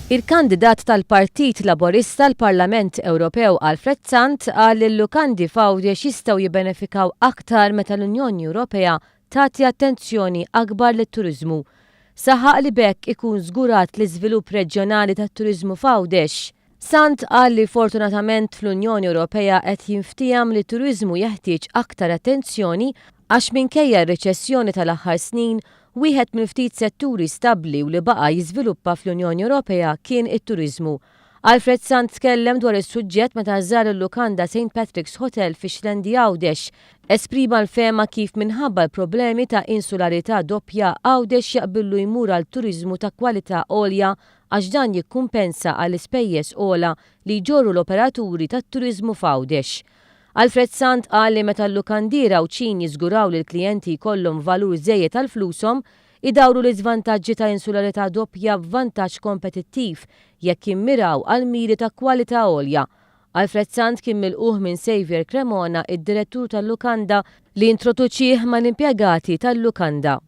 Il-kandidat tal-Partit Laburista għall-Parlament Ewropew Alfred Sant qal li l-lukandi f'Għawdex jistgħu jibbenefikaw aktar meta l-Unjoni Ewropea tagħti attenzjoni akbar lit-turiżmu. Saħaq li b'hekk ikun żgurat l-iżvilupp reġjonali tat-turiżmu f'Għawdex. Sant qal li fortunatament fl-Unjoni Ewropea qed jinftiehem li t-turiżmu jeħtieġ aktar attenzjoni għax minkejja r-riċessjoni tal-aħħar snin, wieħed mill-ftit setturi stabbli u li baqa' jiżviluppa fl-Unjoni Ewropea kien it-turiżmu. Alfred Sant tkellem dwar is-suġġett meta żar il-lukanda St Patrick's Hotel fix-Xlendi Għawdex. Esprima l-fehma kif minħabba l-problemi ta' insularità doppja Għawdex jaqbillu jmur għal turiżmu ta' kwalità għolja għax dan jikkumpensa għall-ispejjeż ogħla li jġorru l-operaturi tat-turiżmu f'Għawdex. Alfred Sant qal li meta l-lukandier Għawdxin jiżguraw li l-klijenti jkollhom valur żejjed għal flushom, idawru l-iżvantaġġi ta' insularità doppja f'vantaġġ kompetittiv jekk jimmiraw għal miri ta' kwalità għolja. Alfred Sant kien milqugħ minn Saviour Cremona, id-direttur tal-lukanda, li introduċih mal-impjegati tal-lukanda.